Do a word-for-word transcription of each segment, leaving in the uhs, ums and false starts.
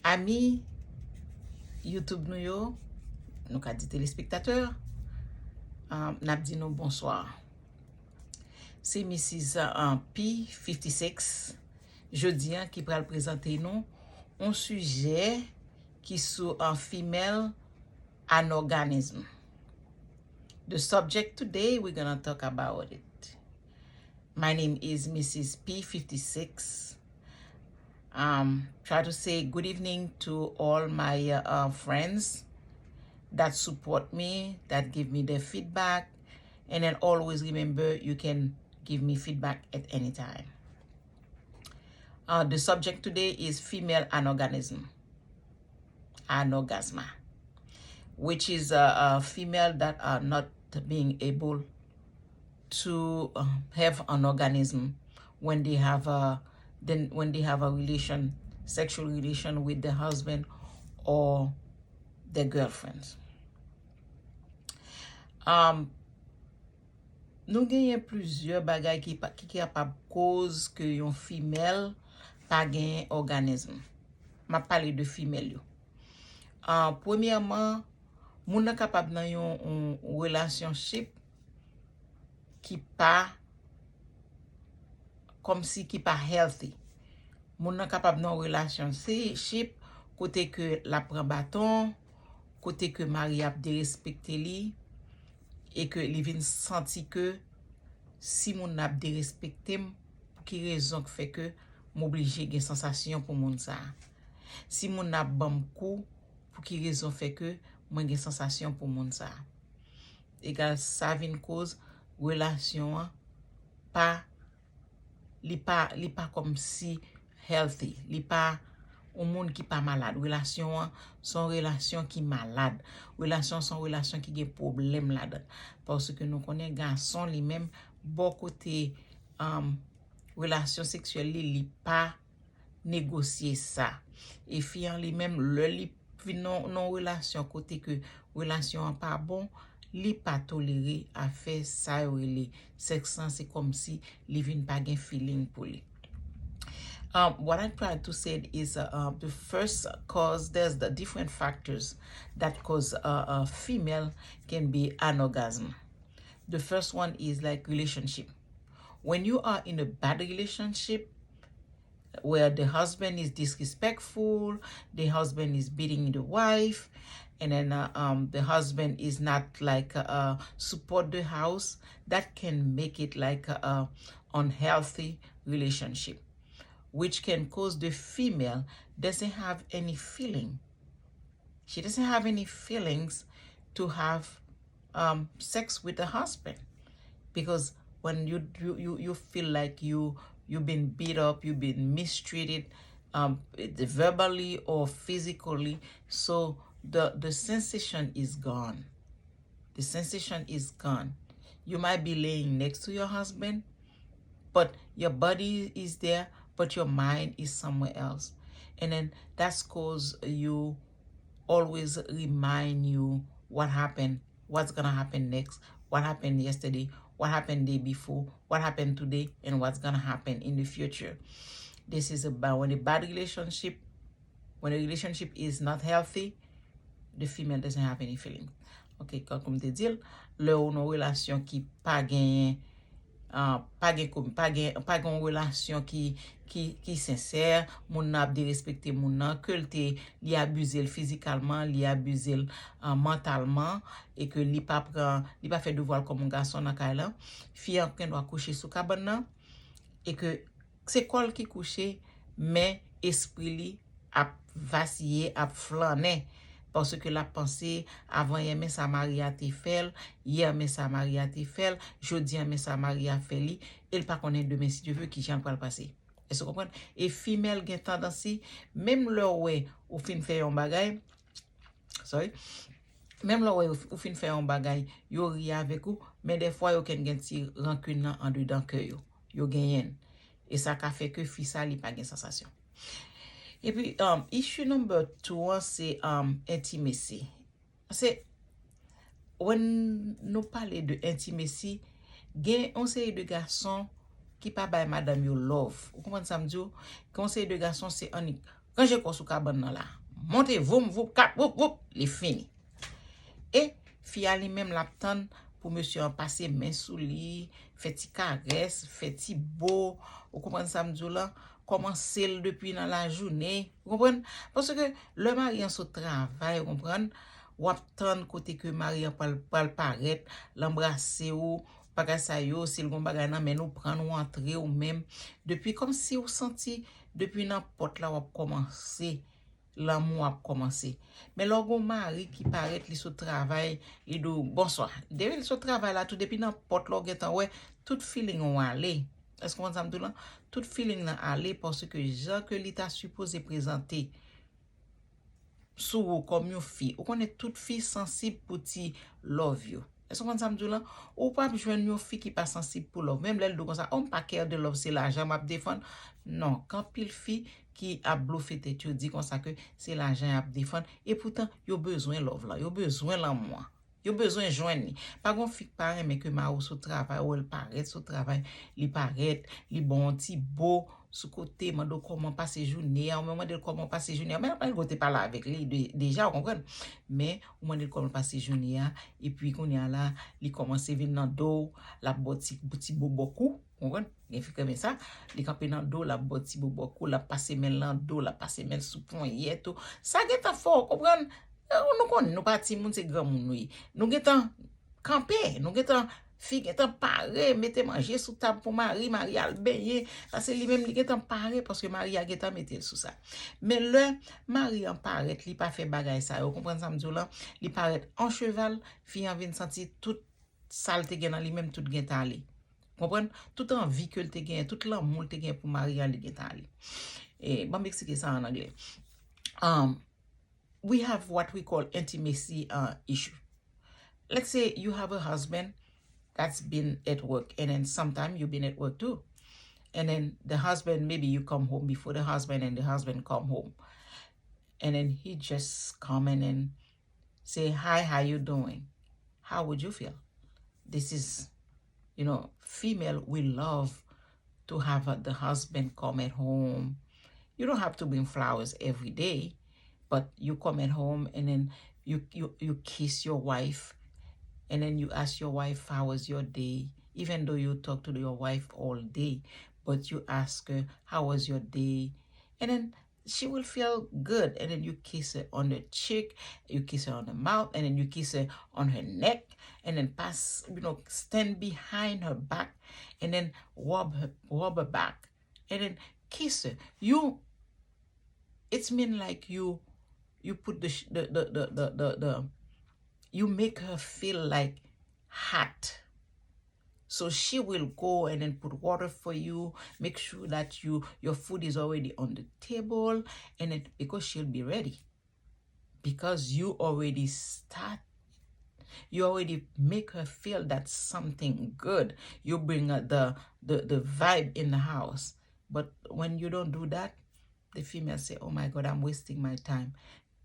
Ami YouTube nou yo, nou ka di telespektatè, um, n ap di nou bonswa. Se Misis uh, P fifty-six, jodi an ki pral prezante nou yon sijè ki sou uh, female anorganism. The subject today we're gonna talk about it. My name is Misis P fifty-six. Um, try to say good evening to all my uh, friends that support me, that give me their feedback, and then always remember you can give me feedback at any time. Uh, the subject today is female anorganism, anorgasma, which is a, a female that are not being able to uh, have an organism when they have a then when they have a relation, sexual relation with the husband or the girlfriends. Um, nou genyen plizyè bagay ki, pa- ki kapab koz ke yon female pa genyen òganism. M ap pale de female yo. Uh, premyèman, moun nan kapab nan yon, yon relationship ki pa kòmsi ki pa healthy. Moun nan kapab nan yon relationship kote ke l ap pran baton, kote ke mari ap derespekte li, e ke li vin santi ke si moun nan ap derespekte m, pou ki rezon k fè ke m oblije gen sansasyon pou moun sa a? Si moun nan ap ban m kou, pou ki rezon fè ke mwen gen sansasyon pou moun sa a? Egal sa vin koz relasyon an pa li pa li pa kòmsi healthy, li pa yon moun ki pa malad. Relasyon an se yon relasyon ki malad. Relasyon an se yon relasyon ki gen pwoblèm ladan. Paske nou konnen gason li menm bò kote um, relasyon seksyèl li, li pa negosye sa. E fi an li menm, lè li vin nan nan yon relasyon kote ke relasyon an pa bon, li pa tolere afè sa yo rele sèks lan, se kòmsi li vin pa gen feeling pou li. Um, what I try to say is uh, uh, the first cause, there's the different factors that cause a, a female can be anorgasm. The first one is like relationship. When you are in a bad relationship, where the husband is disrespectful, the husband is beating the wife, and then uh, um, the husband is not like uh, support the house, that can make it like a, a unhealthy relationship, which can cause the female doesn't have any feeling. She doesn't have any feelings to have um, sex with the husband because when you you you, you feel like you you've been beat up, you've been mistreated, um, verbally or physically, so the the sensation is gone. The sensation is gone. You might be laying next to your husband, but your body is there, but your mind is somewhere else. And then that's cause you always remind you what happened, what's gonna happen next, what happened yesterday, what happened day before, what happened today, and what's gonna happen in the future. This is about when a bad relationship, when a relationship is not healthy, the female doesn't have any feelings. Ok, kankou m te di l, lè ou nan relasyon ki pa genyen, uh, pa gen komi, pa gen, pa gen yon relasyon ki, ki, ki sensè, moun nan ap derespekte moun nan, ke l te, li abize l fizikalman, li abize l uh, mantalman, e ke li pa pran, li pa fè devwa l kòm yon gason nan kay lan, fi an gen dwa kouche sou kabann nan, e ke se kò l ki kouche, men espri li ap vasiye, ap flannen. Paske l ap panse, avan yè men sa mari a te fè l, yè men sa mari a te fè l, jodi a men sa mari a fè li, e l pa konnen demen, si Dye vle, kijan l pral pase. Èske w konprann? E female gen tandansi, menm lè w wè ou fin fè yon bagay, sorry, menm lè w wè ou fin fè yon bagay, yo ri avèk ou, men dèfwa yo ken gen ti rankin nan andedan kè yo. Yo genyen l. E sa ka fè ke fi sa li pa gen sansasyon. Epi, um, issue number two an se um, intimacy. Se, when nou pale de intimacy, gen yon seri de gason ki pa bay madanm yo love. Ou konprann sa m di w? Gen yon seri de gason se annik Ranje kò sou kabann nan la. Monte, voum, voup, kap, voup, voup, li fini. E fi a li menm l ap tann pou mesye an pase men sou li, fè ti karès, fè ti bo, ou konprann sa m di w lan, kòmanse l depi nan lajounen, ou konprann? Paske lè mari an sot travay, ou konprann, w ap tann kote ke mari an pral, pral parèt, l anbrase w, bagay sa yo, si l gon bagay nan men l, ou pran l, ou antre ou menm. Depi kòmsi ou santi, depi nan pòt la w ap kòmanse, lanmou ap kòmanse. Men lè w gon mari ki parèt, li sot travay, li di w, "Bonswa." Depi l sot travay la tou, depi nan pòt la w gentan wè, tout feeling ou ale. Èske w konprann sa m di w lan? Tout feeling nan ale paske jan ke li ta sipoze prezante sou ou kòm yon fi. Ou konnen tout fi sansib pou ti love yo. Èske w konn sa m di w lan? Ou p ap jwenn yon fi ki pa sansib pou love. Menm lè l di w konsa, "Oh, m pa care de love, se lajan m ap defann." Non, gen anpil fi ki ap blofe tèt yo, di konsa ke se lajan y ap defann. E poutan, yo bezwen love lan, yo bezwen lanmou an. Yo bezwen jwenn li. Pa gon fi k pa renmen ke mari w sot travay, ou wè l parèt sot travay, li parèt, li ba w yon ti bo sou kote, mande w kòman pase jounen an, ou mande l kòman pase jounen an, men l ap gote pale avèk li de- deja, ou konprann? Men, ou mande l kòman pase jounen an, epi kounye a la, li kòmanse vin nan do w, l ap ba w ti, ti bobòk ou, ou konprann? Gen fi k renmen sa, li kanpe nan do w, l ap ba w ti bobòk ou, l ap pase men l nan do w, l ap pase men l sou ponyèt ou. Sa gentan fè w, ou konprann? Eh, nou konn, nou pa timoun, se granmoun nou ye. Nou gentan kanpe, nou gentan, fi gentan pare, mete manje sou tab pou mari, mari al benyen, paske li menm li gentan pare, paske mari a gentan mete l sou sa. Men lè mari an parèt, li pa fè bagay sa yo, konprann sa m di w lan, li parèt an cheval, fi an vin santi tout sa l te gen nan li menm, tout gentan ale. Konprann? Tout anvi ke l te genyen, tout lanmou l te genyen pou mari a, li gentan ale. E, ban m eksplike sa an anglè. Um, we have what we call intimacy uh, issue. Let's say you have a husband that's been at work, and then sometime you've been at work too. And then the husband, maybe you come home before the husband, and the husband come home. And then he just come and then say, "Hi, how you doing?" How would you feel? This is, you know, female, we love to have uh, the husband come at home. You don't have to bring flowers every day, but you come at home and then you, you, you kiss your wife, and then you ask your wife, "How was your day?" Even though you talk to your wife all day, but you ask her, "How was your day?" And then she will feel good. And then you kiss her on the cheek, you kiss her on the mouth, and then you kiss her on her neck, and then pass, you know, stand behind her back, and then rub her, rub her back, and then kiss her. You, it's mean like you, you put the, the, the, the, the, the, the you make her feel like hot. So she will go and then put water for you, make sure that you your food is already on the table, and then because she'll be ready. Because you already start, you already make her feel that something good. You bring uh, the, the the vibe in the house. But when you don't do that, the female say, "Oh my God, I'm wasting my time."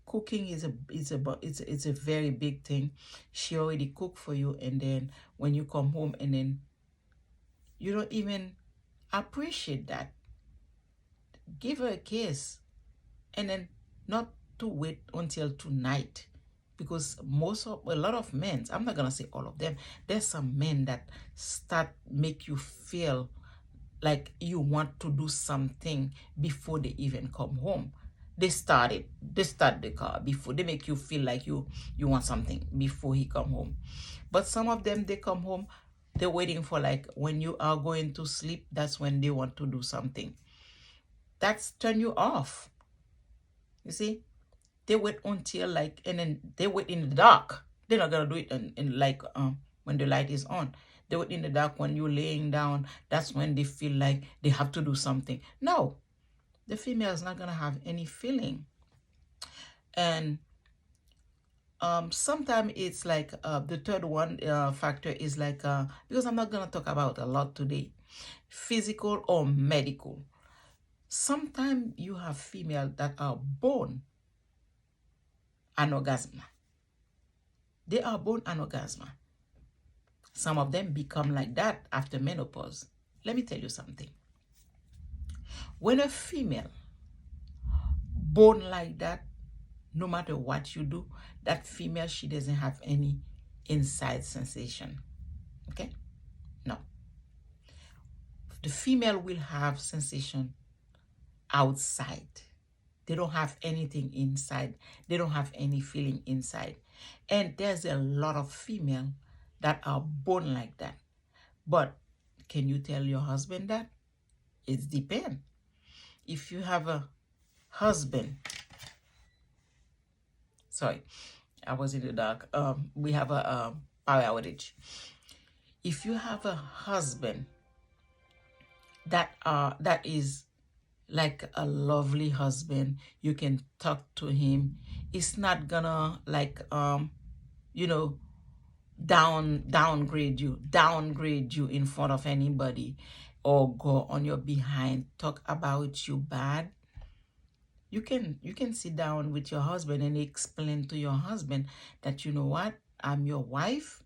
Cooking is a is a it's a, it's a very big thing. She already cook for you, and then when you come home, and then you don't even appreciate that. Give her a kiss, and then not to wait until tonight, because most of a lot of men, I'm not gonna say all of them, there's some men that start make you feel like you want to do something before they even come home. They started, they start the car before, they make you feel like you you want something before he come home. But some of them, they come home, they're waiting for, like, when you are going to sleep, that's when they want to do something. That's turn you off. You see? They wait until, like, and then they wait in the dark. They're not gonna do it in, in like um when the light is on. They wait in the dark when you're laying down. That's when they feel like they have to do something. No, the female is not gonna have any feeling. And um sometimes it's like uh, the third one uh, factor is like uh, because I'm not gonna talk about a lot today, physical or medical. Sometimes you have female that are born anorgasm. They are born anorgasm. Some of them become like that after menopause. Let me tell you something. When a female bone like that, no matter what you do, that female, she doesn't have any inside sensation. Okay? No. The female will have sensation outside. They don't have anything inside. They don't have any feeling inside. And there's a lot of female that are born like that. But can you tell your husband that? It depends. If you have a husband, sorry, I was in the dark. Um, we have a um, power outage. If you have a husband that uh that is like a lovely husband, you can talk to him. It's not gonna like um you know down downgrade you, downgrade you in front of anybody, or go on your behind, talk about you bad. You can you can sit down with your husband and explain to your husband that, you know what, I'm your wife,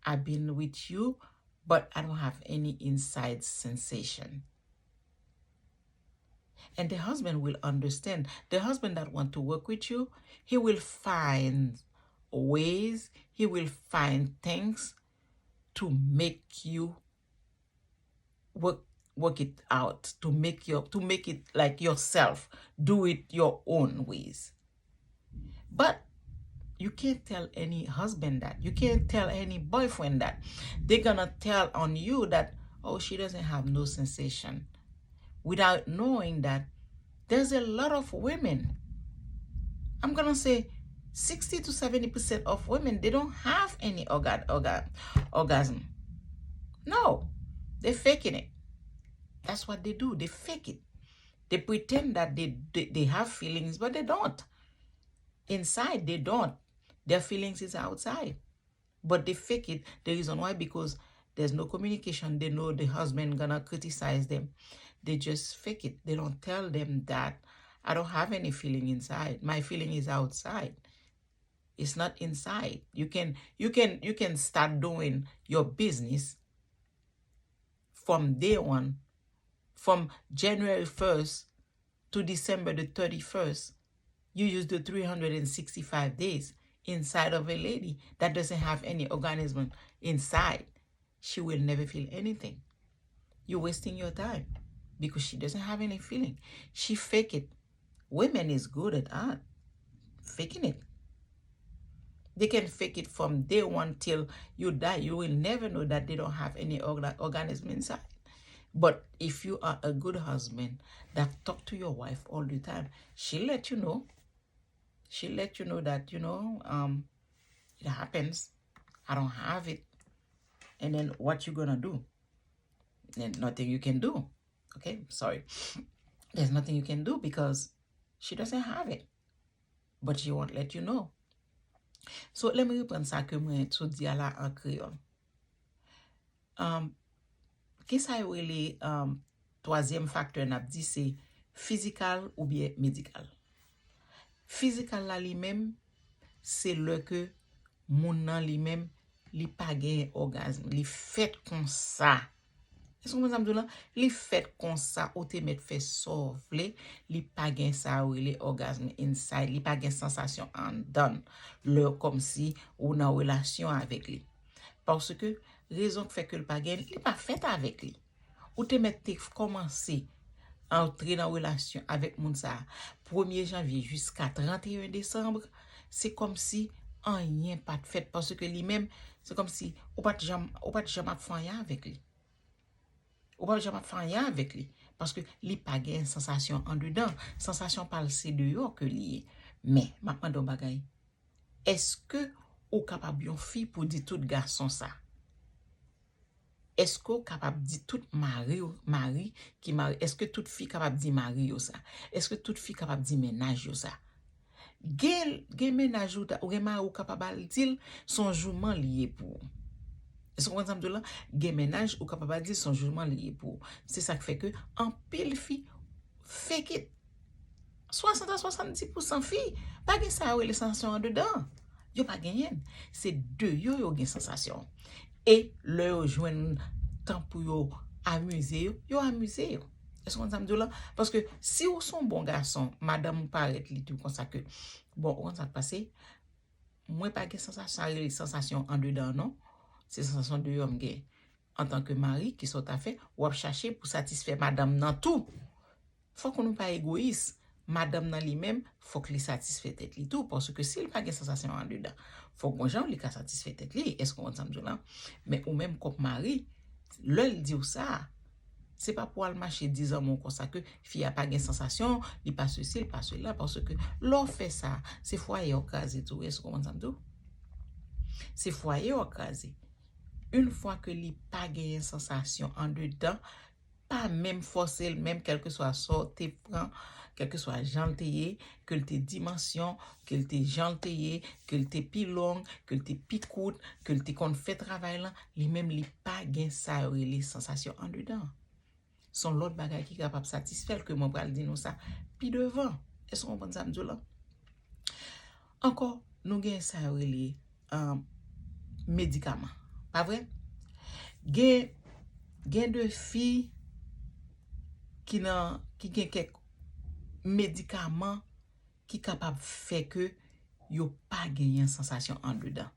I've been with you, but I don't have any inside sensation. And the husband will understand. The husband that want to work with you, he will find ways, he will find things to make you work work it out, to make your to make it like yourself, do it your own ways. But you can't tell any husband that. You can't tell any boyfriend that. They're gonna tell on you that, oh, she doesn't have no sensation, without knowing that there's a lot of women, I'm gonna say sixty to seventy percent of women, they don't have any orga- orga- orgasm. No, they're faking it. That's what they do. They fake it. They pretend that they, they, they have feelings, but they don't. Inside, they don't. Their feelings is outside. But they fake it. The reason why, because there's no communication. They know the husband gonna criticize them. They just fake it. They don't tell them that I don't have any feeling inside. My feeling is outside. It's not inside. You can you can you can start doing your business from day one, from January first to December the thirty-first. You use the three hundred sixty-five days inside of a lady that doesn't have any organism inside. She will never feel anything. You're wasting your time because she doesn't have any feeling. She fake it. Women is good at that. Faking it. They can fake it from day one till you die. You will never know that they don't have any orga- organism inside. But if you are a good husband that talk to your wife all the time, she let you know. She let you know that, you know, um, it happens. I don't have it. And then what you gonna do? Then nothing you can do. Okay, sorry. There's nothing you can do because she doesn't have it. But she won't let you know. So, lè m reprann sa ke mwen sot di a la an kreyòl. Um, kisa yo rele um, twazyèm faktè n ap di se fizikal oubyen medikal. Fizikal la li menm, se lè ke moun nan li menm, li pa gen ògasm, li fèt konsa. Èske w konprann sa m di w la? Li fèt konsa, ou te mèt fè sa w vle, li pa gen sa yo rele ògasm inside, li pa gen sansasyon anndan lè kòmsi ou nan relasyon avèk li. Paske rezon k fè ke l pa gen, li pa fèt avèk li. Ou te mèt te kòmanse antre nan relasyon avèk moun sa a premye janvye jiska trannteyen desanm, se kòmsi anyen pa t fèt paske li menm, se kòmsi ou pa t janm, ou pa t janm ap fè anyen avèk li. Ou pa t janm ap fè anyen avèk li. Paske li pa gen sansasyon andedan. Sansasyon pa l se deyò ke li ye. Men, m ap mande w bagay. Èske ou kapab yon fi pou di tout gason sa? Èske w kapab di tout mari w, mari ki mari, èske tout fi kapab di mari yo sa? Èske tout fi kapab di mennaj yo sa? Gen, gen mennaj ou, ta- ou gen mari ou kapab al di l se yon jouman li ye pou ou. Èske w konprann sa m di w la? Gen mennaj ou kapab al di l se yon jouman li ye pou ou. Se sa k fè ke anpil fi fake it. Swasant a swasanndis pousan fi pa gen sa yo rele sansasyon andedan. Yo pa genyen. Se deyò yo gen sansasyon. E lè yo jwenn tan pou yo amize yo, yo amize yo. Èske w konn sa m di w la? Paske si w se yon bon gason, madanm ou parèt, li di w konsa ke, bon, ou konn sa k pase? Mwen pa gen sansasyon, sa rele sansasyon andedan, non. Se sansasyon deyò m gen. Antanke mari, kisa w ta fè? W ap chache pou satisfè madanm nan tou. Fòk nou pa egoyis. Madanm nan li menm, fòk li satisfè tèt li tou. Paske si l pa gen sansasyon andedan, fòk gon jan li ka satisfè tèt li. Èske w konn sa m di w la? Men ou menm kòm mari, lè l di w sa, se pa pou al mache di zanmi w konsa ke fi a pa gen sansasyon, li pa sesi, li pa sela, paske lè w fè sa, se fwaye w ap kraze tou, èske w konprann sa m di w? Se fwaye w ap kraze. Yon fwa ke li pa genyen sansasyon andedan, pa menm fòse l, menm kèlkeswa sa w te pran, kèlkeswa jan l te ye, ke l te dimansyon, ke l te jan l te ye, ke l te pi long, ke l te pi kout, ke l te konn fè travay lan, li menm li pa gen sa yo rele sansasyon andedan. Se yon lòt bagay ki kapab satisfè l, ke mwen pral di nou sa pi devan. Èske w konprann sa m di w la? Ankò, nou gen sa yo rele, um, medikaman. Pa vre? Gen, gen de fi ki nan, ki gen kèk medikaman ki kapab fè ke yo pa genyen sansasyon andedan.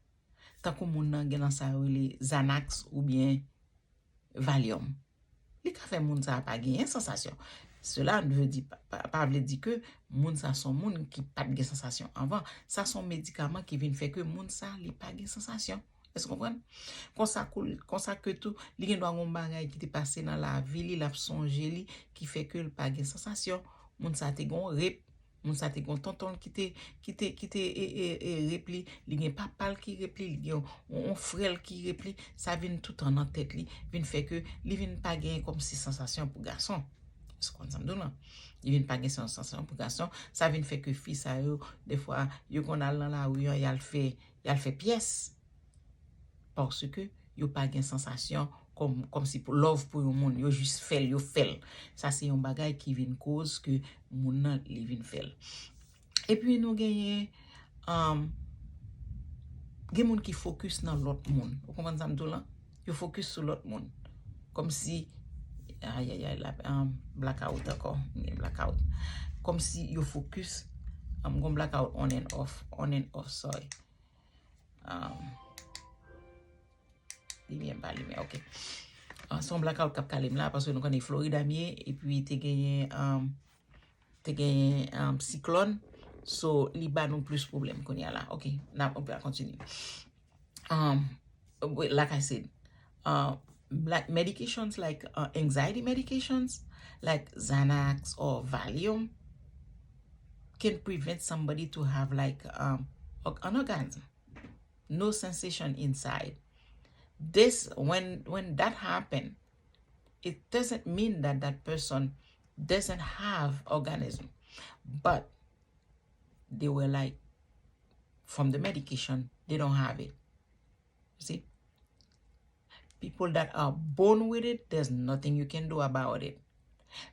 Tankou moun nan gen nan sa yo rele Xanax oubyen Valium. Li ka fè moun sa a pa genyen sansasyon. Cela ne veut dire, pa, pa, pa vle di ke moun sa se yon moun ki pa t gen sansasyon anvan. Sa se yon medikaman ki vin fè ke moun sa li pa gen sansasyon. Èske w konprann? Konsa, kou-, konsa ke tou, li gen dwa gen yon bagay ki te pase nan lavi li, l ap sonje li, ki fè ke l pa gen sansasyon. Moun sa te gen yon rep, moun sa te gen yon tonton l ki te, ki te, ki te, e, e, e, rep li, li gen papa l ki rep li, li gen yon, yon frè l ki rep li, sa vin toutan nan tèt li, vin fè ke li vin pa gen kòmsi sansasyon pou gason. Èske w konn sa m di w lan? Li vin pa gen sansasyon pou gason, sa vin fè ke fi sa yo, defwa, yo konn al nan lari an, y al fè, y al fè pyès. Paske yo pa gen sansasyon kòm, kòmsi pou love pou yon moun. Yo jis fè l, yo fè l. Sa se yon bagay ki vin koz ke moun nan li vin fè l. Epi nou genyen, um, gen moun ki fokis nan lòt moun. Ou konprann sa m di w lan? Yo fokis sou lòt moun. Kòmsi, ayayay, la, um, blackout ankò. Gen blackout. Kòmsi yo fokis, um, gon blackout on and off, on and off, sorry. Um, limyè m pa limen, ok. Ah, se yon blackout k ap kale m la, paske nou konnen Florida m ye, epi te genyen, um, te genyen, um, siklòn. So, li ba nou plis pwoblèm kounye a la. Ok, n ap, nou pral kontinye. Um, like I said, uh, like medications, like, uh, anxiety medications, like Xanax or Valium, can prevent somebody to have, like, um, an orgasm. No sensation inside. This, when, when that happen, it doesn't mean that that person doesn't have orgasm, but they were like, from the medication, they don't have it. You see? People that are born with it, there's nothing you can do about it.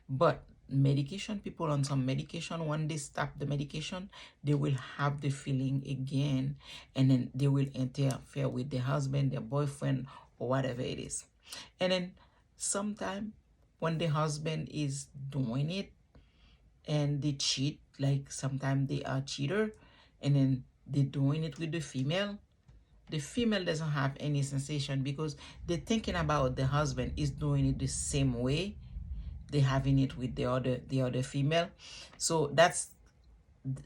But medication, people on some medication, when they stop the medication, they will have the feeling again, and then they will interfere with their husband, their boyfriend, or whatever it is. And then sometimes when the husband is doing it and they cheat, like sometimes they are cheater, and then they doing it with the female, the female doesn't have any sensation because they're thinking about the husband is doing it the same way they're having it with the other, the other female. So that's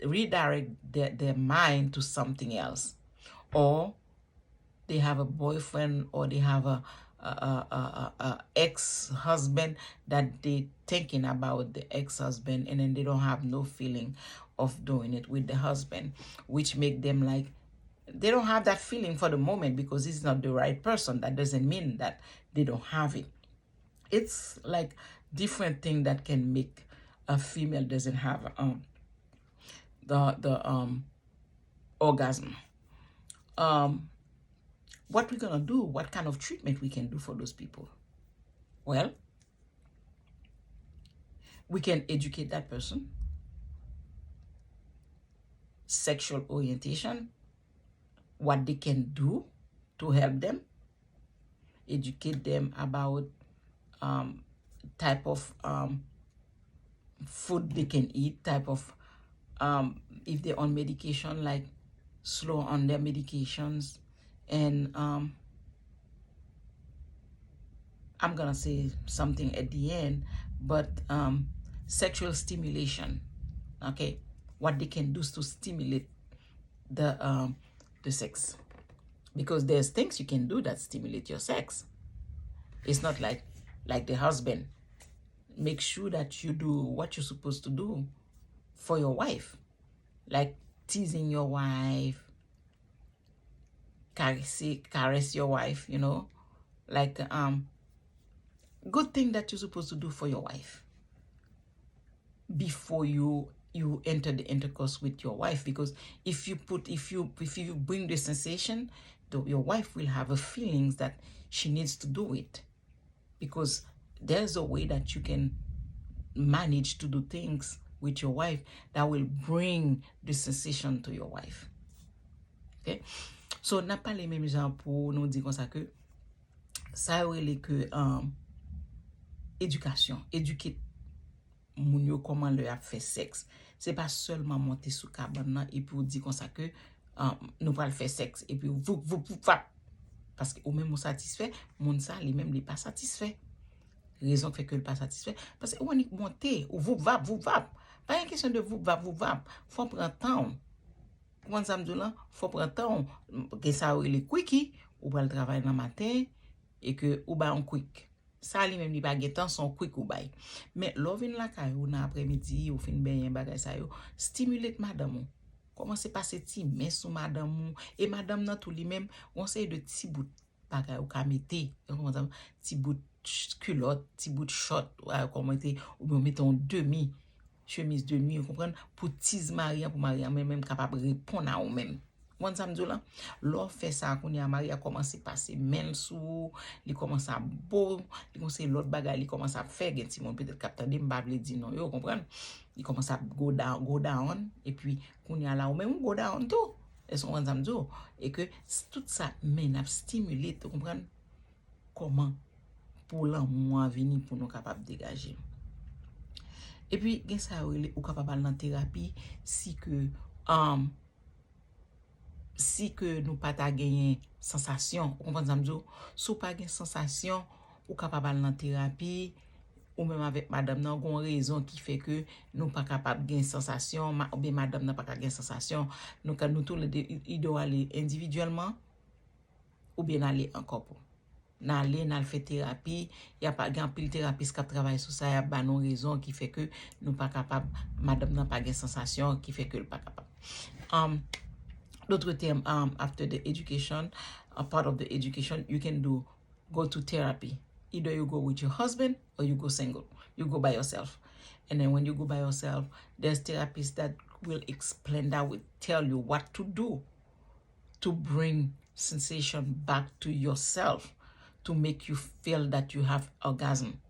redirect their, their mind to something else. Or they have a boyfriend, or they have a, a, a, a, a, a ex-husband that they thinking about the ex-husband, and then they don't have no feeling of doing it with the husband, which make them like, they don't have that feeling for the moment because it's not the right person. That doesn't mean that they don't have it. It's like different thing that can make a female doesn't have, um, the, the, um, orgasm. Um, what we gonna do? What kind of treatment we can do for those people? Well, we can educate that person, sexual orientation, what they can do to help them, educate them about, um, type of, um, food they can eat, type of, um, if they're on medication, like, slow on their medications, and, um, I'm gonna say something at the end, but, um, sexual stimulation, okay, what they can do to stimulate the, um, the sex, because there's things you can do that stimulate your sex. It's not like, like the husband. Make sure that you do what you're supposed to do for your wife, like teasing your wife, caress, caress your wife, you know, like, um, good thing that you're supposed to do for your wife before you you enter the intercourse with your wife, because if you put if you if you bring the sensation, the, your wife will have a feelings that she needs to do it, because there's a way that you can manage to do things with your wife that will bring the sensation to your wife. Okay? So n ap pale menm jan pou nou di konsa ke sa yo rele ke, um, edikasyon, educate moun yo kòman lè y ap fè sèks. Se pa sèlman monte sou kabann nan epi w di konsa ke, um, nou pral fè sèks epi voup voup voup vap. Paske ou menm ou satisfè, moun sa li menm li pa satisfè. Rezon k fè ke l pa satisfè, paske ou annik monte, ou voup vap voup vap. Pa gen kesyon de voup vap voup vap. Fò w pran tan w. Ou konprann sa m di w lan? Fò w pran tan w. Gen sa yo rele kwiki, ou pral travay nan maten e ke ou bay yon kwik. Sa li menm li pa gen tan, se yon kwik ou bay. Men lè w vin lakay ou nan aprèmidi, ou fin benyen, bagay sa yo, stimulate madanm ou. Kòmanse pase ti men sou madanm ou. E madanm nan tou li menm, yon seri de ti bout bagay ou ka mete, ou konprann sa, ti bout ch- kilòt, ti bout chòt, ou ka mete, oubyen ou mete yon demi, chemiz de nwi, ou konprann, pou tiz mari an, pou mari an menm, menm kapab reponn a ou menm. Ou konprann sa m di w lan? Lè w fè sa, kounye a mari a kòmanse pase men l sou ou, li kòmanse ap bo, li kòmanse lòt bagay, li kòmanse ap fè, gen timoun petèt k ap tande, m pa vle di non yo, ou konprann? Li kòmanse ap go down, go down, epi kounye a la, ou menm ou go down tou. Èske w konprann sa m di w? E ke s- tout sa men n ap stimile, ou konprann? Kòman pou lanmou an vini pou nou kapab degaje. Epi gen sa yo rele, ou kapab al nan terapi si ke, um, si ke nou pa ta genyen sansasyon. Ou konprann sa m di w? Si w pa gen sansasyon, ou kapab al nan terapi, ou menm avèk madanm nan, gon rezon ki fè ke nou pa kapab gen sansasyon, ma- oubyen madanm nan pa ka gen sansasyon. Nou ka, nou toulede, either w ale endividyèlman, oubyen n ale an kòp. N ale, n al fè terapi. Y ap gen anpil terapis k ap travay sou sa, y ap ba nou rezon ki fè ke nou pa kapab, madanm nan pa gen sansasyon, ki fè ke l pa kapab. Um, d'autres termes, um, after the education, a part of the education, you can do go to therapy. Either you go with your husband or you go single. You go by yourself. And then when you go by yourself, there's therapists that will explain, that will tell you what to do to bring sensation back to yourself, to make you feel that you have orgasm.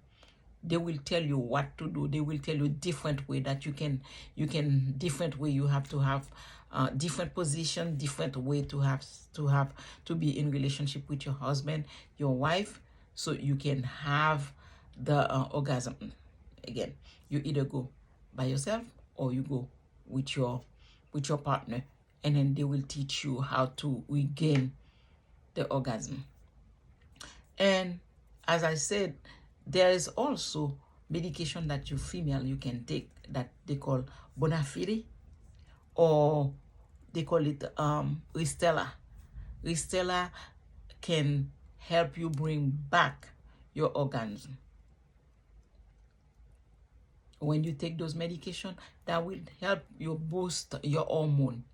They will tell you what to do. They will tell you different way that you can, you can, different way you have to have, uh, different position, different way to have, to have, to be in relationship with your husband, your wife, so you can have the, uh, orgasm. Again, you either go by yourself or you go with your, with your partner, and then they will teach you how to regain the orgasm. And as I said, there is also medication that you female you can take that they call Bonafide, or they call it, um, Ristella. Ristella can help you bring back your orgasm. When you take those medication, that will help you boost your hormone.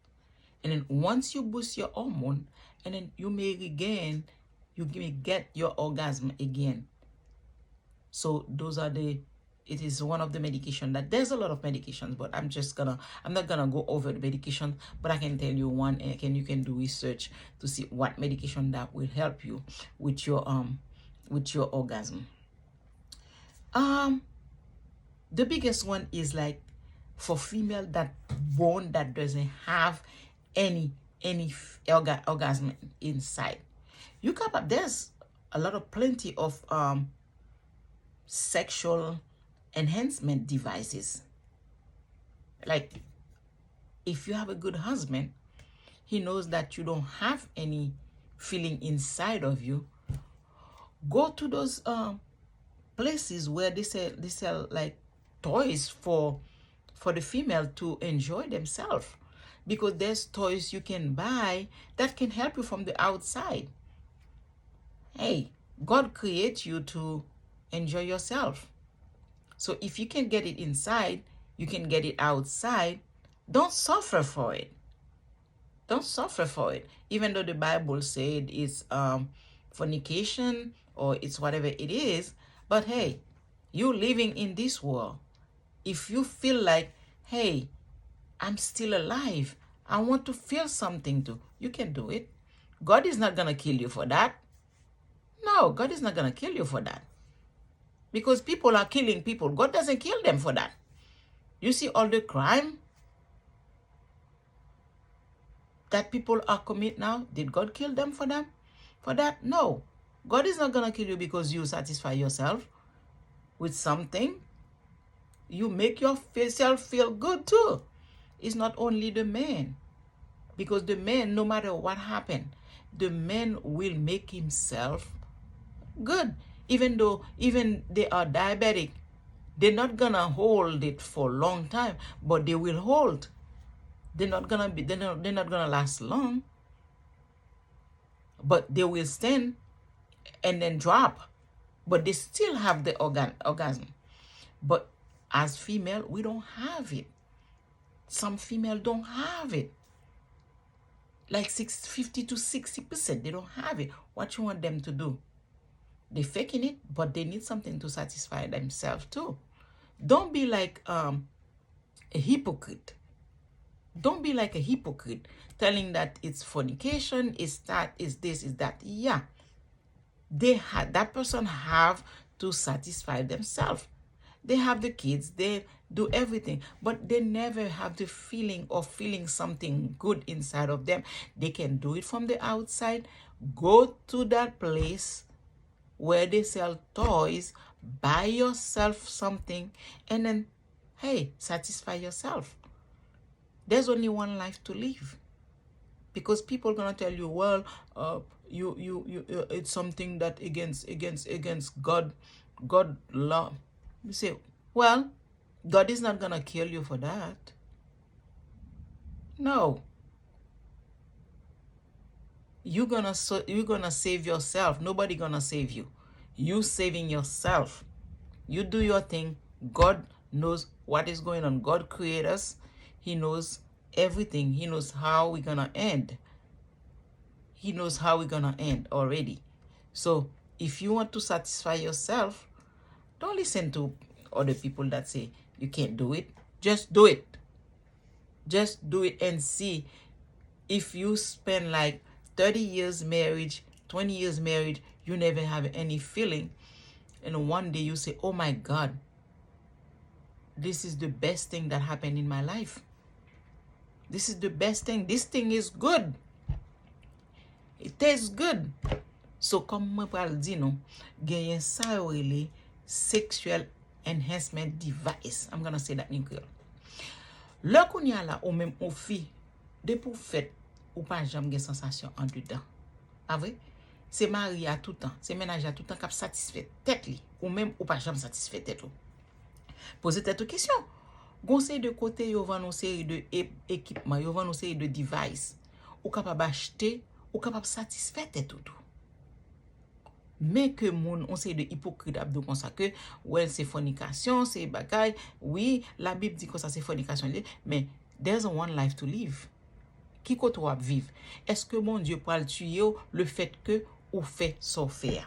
And then once you boost your hormone, and then you may regain, you may get your orgasm again. So those are the, it is one of the medication that, there's a lot of medications, but I'm just gonna, I'm not gonna go over the medication, but I can tell you one, and can, you can do research to see what medication that will help you with your, um, with your orgasm. Um, the biggest one is, like, for female that born that doesn't have any, any f- orga- orgasm inside. You kapab, there's a lot of, plenty of, um, sexual enhancement devices. Like, if you have a good husband, he knows that you don't have any feeling inside of you. Go to those uh, places where they sell they sell like toys for for the female to enjoy themselves, because there's toys you can buy that can help you from the outside. Hey, God create you to enjoy yourself. So if you can get it inside, you can get it outside. Don't suffer for it. Don't suffer for it. Even though the Bible said it's um, fornication or it's whatever it is, but hey, you living in this world. If you feel like, hey, I'm still alive, I want to feel something too, you can do it. God is not gonna kill you for that. No, God is not gonna kill you for that. Because people are killing people. God doesn't kill them for that. You see all the crime that people are commit now, did God kill them for them? For that? No. God is not gonna kill you because you satisfy yourself with something. You make yourself feel good too. It's not only the man. Because the man, no matter what happened, the man will make himself good. Even though, even they are diabetic, they're not gonna hold it for a long time, but they will hold. They're not gonna be, they're not, they're not gonna last long, but they will stand and then drop, but they still have the organ orgasm. But as female, we don't have it. Some female don't have it. Like six, fifty to sixty percent, they don't have it. What you want them to do? They faking it, but they need something to satisfy themselves too. Don't be like um, a hypocrite. Don't be like a hypocrite, telling that it's fornication, it's that, it's this, it's that. Yeah, they ha- that person have to satisfy themselves. They have the kids, they do everything, but they never have the feeling of feeling something good inside of them. They can do it from the outside. Go to that place where they sell toys, buy yourself something, and then, hey, satisfy yourself. There's only one life to live. Because people gonna tell you, well, uh, you, you, you, uh, it's something that against, against, against God, God law. You say, well, God is not gonna kill you for that. No. You gonna so you gonna save yourself. Nobody gonna save you. You saving yourself. You do your thing. God knows what is going on. God create us. He knows everything. He knows how we're gonna end. He knows how we're gonna end already. So if you want to satisfy yourself, don't listen to other people that say you can't do it. Just do it. Just do it and see. If you spend like thirty years marriage, twenty years marriage, you never have any feeling, and one day you say, oh my God, this is the best thing that happened in my life. This is the best thing. This thing is good. It tastes good. So, kòm mwen pral di nou, genyen sa yo rele sexual enhancement device. I'm gonna say that in Creole. Lè kounye a la, ou menm ou fi, depi ou fèt, ou pa janm gen sansasyon andedan. Pa vre? Se mari a toutan, se mennaj la toutan k ap satisfè tèt li. Ou menm, ou pa janm satisfè tèt ou. Poze tèt ou kesyon. Gon seri de kote yo vann yon seri de e- ekipman, yo vann yon seri de device. Ou kapab achte, ou kapab satisfè tèt ou tou. Men ke moun, yon seri de ipokrit ap di w konsa ke, well, se fònikasyon, se bagay. Wi, Labib di konsa se fònikasyon li ye, men there's a one life to live. Ki kote w ap viv? Èske Bondye pral tiye w lefèt ke ou fè sa w fè a?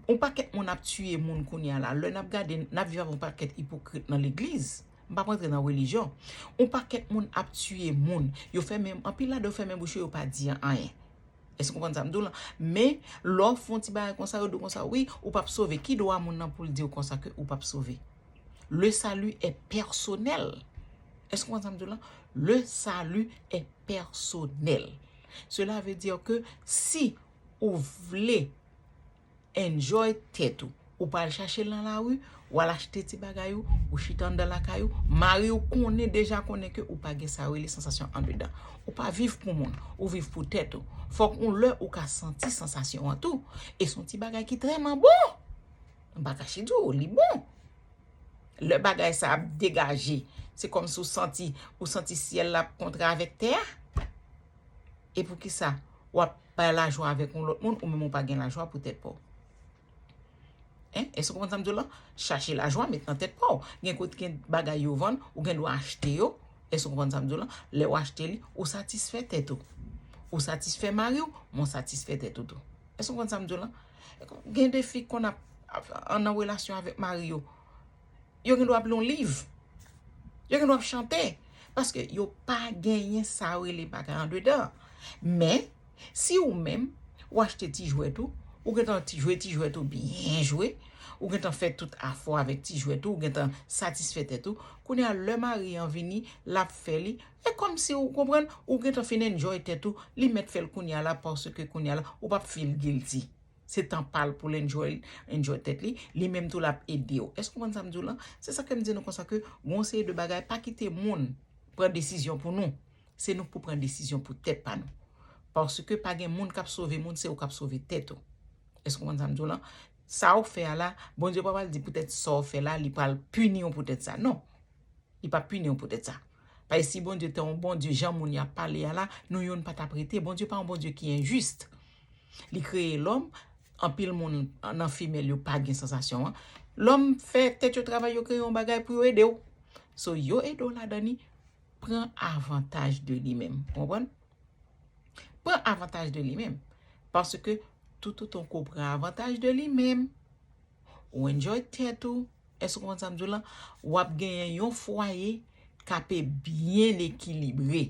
Yon pakèt moun ap tiye moun kounye a la. Lè n ap gade, n ap viv avèk yon pakèt ipokrit nan legliz. M p ap rantre nan relijyon. Yon pakèt moun ap tiye moun. Yo fèmen, anpil ladan yo fèmen bouch yo, yo pa di anyen. Èske w konprann sa m di w lan? Men, lè w fè yon ti bagay konsa, yo di w konsa, wi, ou p ap sove. Ki dwa moun nan pou l di w konsa ke ou p ap sove? Le salut est personnel. Èske w konprann sa m di w lan? Le salut est personnel. Cela veut dire que si ou vle enjoy tèt ou, ou pral chache l nan lari, w al achte ti bagay ou, ou chita anndan lakay ou, mari w konnen, deja konnen ke ou pa gen sa yo rele sansasyon andedan. Ou pa viv pou moun, ou viv pou tèt ou. Fòk yon lè ou ka santi sansasyon an tou. E se yon ti bagay ki trèman bon. M pa kache di w, li bon. Lè bagay sa ap degaje, se kòmsi ou santi, ou santi syèl la ap kontre avèk tè a. E poukisa w ap bay lajwa avèk yon lòt moun, ou menm ou pa gen lajwa pou tèt pa w? Hein? Èske w konprann sa m di w lan? Chache lajwa, met nan tèt pa w. Gen kote gen bagay yo vann, ou gen dwa achte yo. Èske w konprann sa m di w lan? Lè w achte li, ou satisfè tèt ou. Ou satisfè mari w, men w satisfè tèt ou tou. Èske w konprann sa m di w lan? Gen de fi k konn ap, ap, an, nan relasyon avèk mari yo. Yo gen dwa ap li yon liv. Yo gen dwa ap chante. Paske yo pa genyen sa yo rele bagay andedan. Men, si ou menm, ou achte ti jwèt ou, ou gentan ti jwe ti jwèt ou byen jwe, ou gentan fè tout afè w avèk ti jwèt ou, ou gentan satisfè tèt ou, kounye a lè mari an vini, l ap fè li, e kòmsi ou konprann, ou gentan fin enjoy tèt ou, li mèt fè l kounye a la, paske kounye a la, ou p ap feel guilty. Se tan pa l pou l enjoy, enjoy tèt li, li menm tou l ap ede w. Èske w konprann sa m di w lan? Se sa ke m di nou konsa ke gon seri de bagay, pa kite moun pran desizyon pou nou. Se nou k pou pran desizyon pou tèt pa nou. Paske pa gen moun k ap sove moun, se ou k ap sove tèt ou. Èske w konprann sa m di w lan? Sa w fè a la, Bondye pa pral di poutèt sa w fè la, li pral pini w poutèt sa. Non. Li p ap pini w poutèt sa. Paske si Bondye te yon Bondye, jan moun y ap pale a la, nou youn pa t ap rete. Bondye pa yon Bondye ki enjis. Li kreye lòm, anpil moun nan fimèl yo pa gen sansasyon an. Lòm fè tèt yo travay, yo kreye yon bagay pou yo ede w. So, yo ede w ladan li, pran avantaj de li menm. Ou konprann? Pran avantaj de li menm. Paske toutotan ke w pran avantaj de li menm, ou enjoy tèt ou, èske w konprann sa m di w lan? W ap genyen yon fwaye k ape byen ekilibre.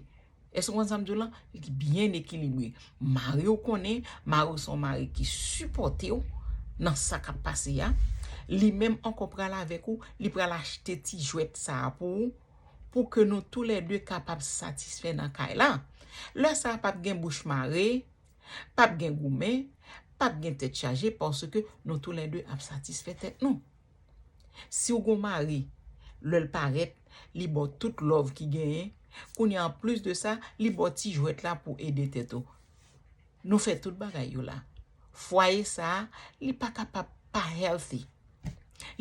Èske w konprann sa m di w lan? Li byen ekilibre. Mari w konnen, mari w se yon mari ki sipòte w nan sa k ap pase a. Li menm ankò pral avèk ou, li pral achte ti jwèt sa a pou ou, pou ke nou toulède kapab satisfè nan kay la. Lè sa a p ap gen bouch mare, p ap gen goumen, p ap gen tèt chaje, paske nou toulède ap satisfè tèt nou. Si w gon mari, lè l parèt, li ba w tout love ki genyen, kounye a, anplis de sa, li ba w ti jwèt la pou ede tèt ou. Nou fè tout bagay yo la. Fwaye sa a, li pa kapab pa healthy.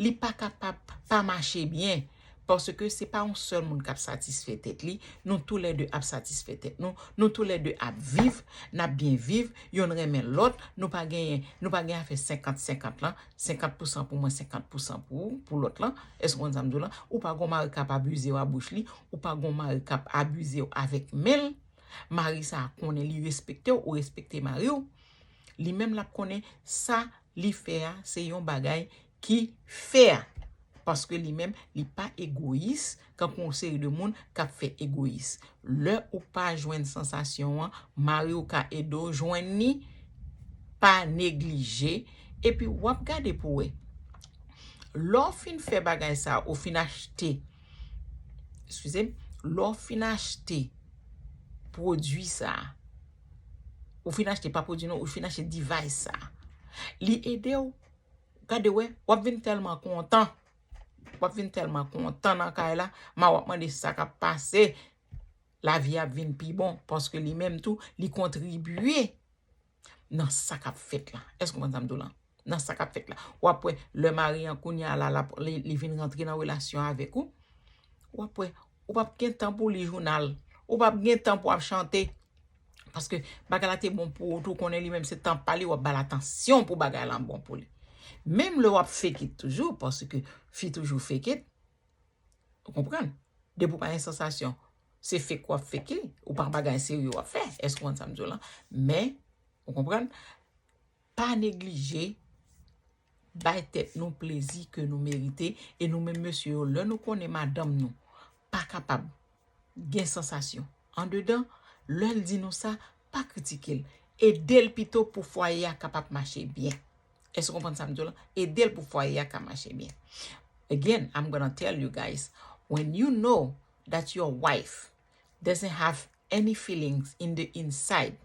Li pa kapab pa mache byen. Paske se pa yon sèl moun k ap satisfè tèt li. Nou toulède ap satisfè tèt nou. Nou toulède ap viv. N ap byen viv. Yonn renmen lòt. Nou pa genyen, nou pa gen afè senkant senkant lan. Senkant pousan pou mwen, senkant pousan pou ou, pou lòt lan. Èske w konn sa m di w lan? Ou pa gon mari k ap abize w a bouch li. Ou pa gon mari k ap abize w avèk men l. Mari sa a konnen li respekte w, ou respekte mari w. Li menm l ap konnen sa li fè a, se yon bagay ki fè a. Paske li menm, li pa egoyis, kankou yon seri de moun k ap fè egoyis. Lè ou pa jwenn sansasyon an, mari w ka ede w jwenn li, pa neglije, epi w ap gade pou wè. Lè w fin fè bagay sa, ou fin achte, eskize m, lè w fin achte pwodui sa, ou fin achte, pa pwodui non, ou fin achte device sa, li ede w, gade wè, w ap vin tèlman kontan. W ap vin tèlman kontan nan kay la, ma w ap mande sa k ap pase. Lavi ap vin pi bon, paske li menm tou, li kontribye nan sa k ap fèt la. Èske w konprann sa m di w lan? Nan sa k ap fèt la. W ap wè, lè mari an kounye a la, l ap, li, li vin rantre nan relasyon avèk ou, w ap wè, ou p ap gen tan pou li jounal. Ou p ap gen tan pou ap chante. Paske bagay la te bon pou ou tou, konnen li menm se tan pa li, w ap ba l atansyon pou bagay lan bon pou li. Menm lè w ap fake it toujou, paske fi toujou fake it, ou konprann? Depi w pa gen sansasyon, se fake w ap fake, ou pa bagay serye w ap fè. Èske w konn sa m di w lan? Men, ou konprann? Pa neglije bay tèt nou plezi ke nou merite, e nou menm mesye yo, lè nou konnen madanm nou pa kapab gen sansasyon andedan, lè l di nou sa, pa kritike l. Ede l pito pou fwaye a kapab mache byen. Èske w konprann sa m di w lan? Ede l pou fwaye a ka mache byen. Again, I'm gonna tell you guys, when you know that your wife doesn't have any feelings in the inside,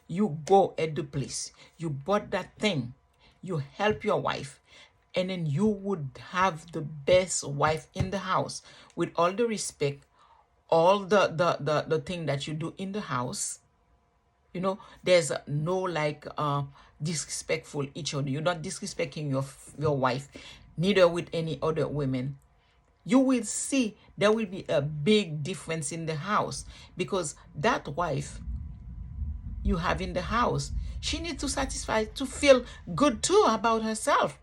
you go at the place, you bought that thing, you help your wife, and then you would have the best wife in the house. With all the respect, all the the the, the thing that you do in the house, you know, there's no, like, uh disrespectful each other. You're not disrespecting your your wife, neither with any other women. You will see there will be a big difference in the house, because that wife you have in the house, she needs to satisfy, to feel good too about herself.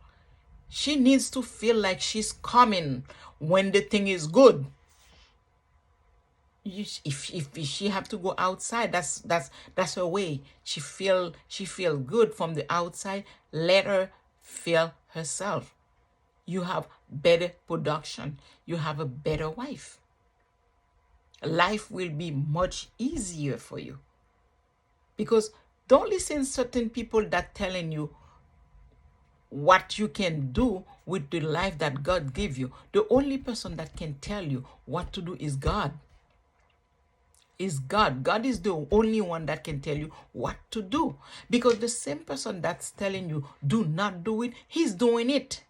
She needs to feel like she's coming when the thing is good. You, if if she have to go outside, that's that's that's her way. She feel she feel good from the outside. Let her feel herself. You have better production. You have a better wife. Life will be much easier for you. Because don't listen certain people that telling you what you can do with the life that God give you. The only person that can tell you what to do is God. Is God. God is the only one that can tell you what to do. Because the same person that's telling you do not do it, he's doing it.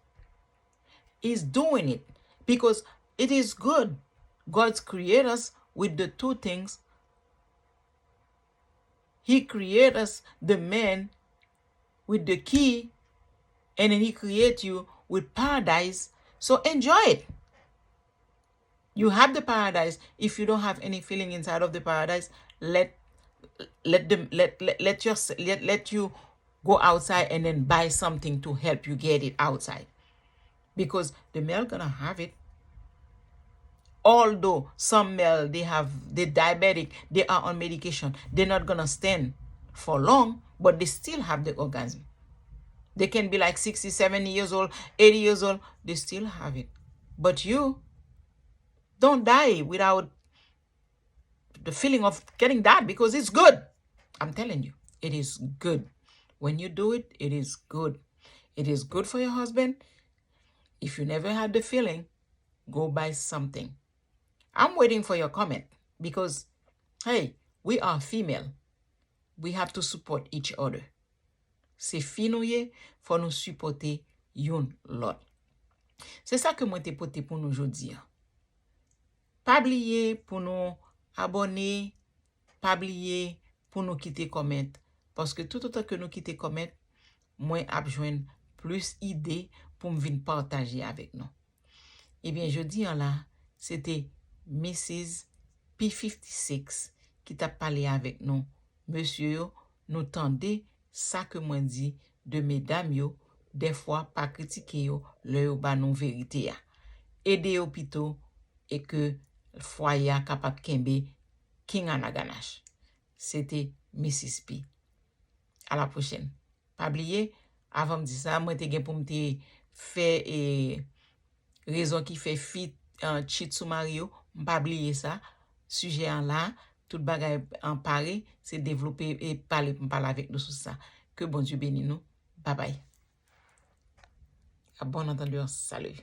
He's doing it because it is good. God's create us with the two things. He create us, the man, with the key, and then he create you with paradise. So enjoy it. You have the paradise. If you don't have any feeling inside of the paradise, let let them let let, let your let, let you go outside and then buy something to help you get it outside, because the male gonna have it. Although some male, they have, they diabetic, they are on medication, they're not gonna stand for long, but they still have the orgasm. They can be like sixty, seventy years old, eighty years old, they still have it. But you don't die without the feeling of getting that, because it's good. I'm telling you, it is good. When you do it, it is good. It is good for your husband. If you never had the feeling, go buy something. I'm waiting for your comment because, hey, we are female. We have to support each other. Se fi nou ye, fò nou sipòte youn lòt. Se sa ke mwen te pote pou nou jodi a. Pa bliye pou nou abòne, pa bliye pou nou kite kòmant, paske toutotan ke nou kite kòmant, mwen ap jwenn plis ide pou m vin pataje avèk nou. Ebyen, jodi an la, se te Missis P fifty-six ki t ap pale avèk nou. Mesye yo, nou tande sa ke mwen di de medam yo, dèfwa pa kritike yo lè yo ba nou verite a. Ede yo pito e ke fwaye a kapab kenbe King Anaganach. Se te Missis P. A la pwochèn. Pa bliye, avan m di sa, mwen te gen pou m te fè, e, rezon ki fè fi, e, cheat sou mari yo. M pa bliye sa. Sijè an la, tout bagay an pare, se devlope e pale pou m pale avèk nou sou sa. Ke Bondye beni nou. Babay. A bon antandè, salut.